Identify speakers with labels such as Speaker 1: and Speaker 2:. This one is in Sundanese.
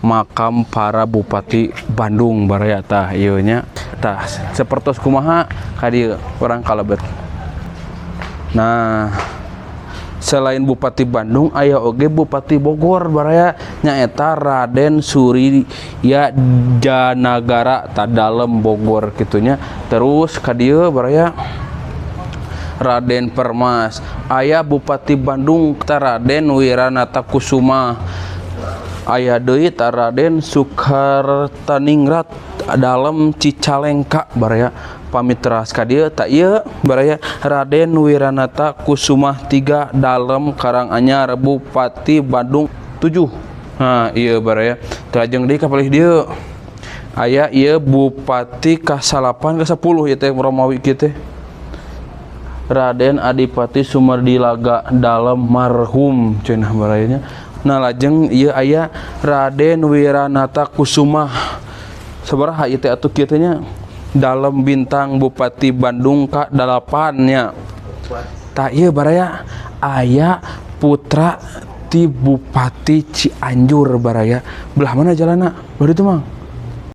Speaker 1: Makam para Bupati Bandung, baraya. Tah, ieu nya. Tah, sapertos kumaha ka dieu urang kalebet. Nah, selain Bupati Bandung aya oge Bupati Bogor, baraya, nyaeta Raden Surya Janagara, tah, dalem Bogor kitunya. Terus ka dieu, baraya, Raden Permas. Aya Bupati Bandung tah, Raden Wiranata Kusuma. Aya deui tah, Raden Sukartaningrat, dalem Cicalengka, baraya. Pami teras ka dieu, tah, ieu, baraya, Raden Wiranata Kusumah 3, dalem Karanganyar, Bupati Bandung 7. Nah, ieu, baraya. Lajeng deui ka palih dieu aya ieu Bupati ka-9, ka-10 ieu teh Romawi kieu teh, Raden Adipati Sumardilaga, dalem marhum cenah, barayanya. Nah, lajeng ieu aya Raden Wiranata Kusumah sabaraha ieu teh atuh kieu teh nya, dalem Bintang, Bupati Bandung ka 8 nya. Tah, ieu, baraya, aya putra ti Bupati Cianjur, baraya. Belah mana jalanna? Belah ditu, Mang.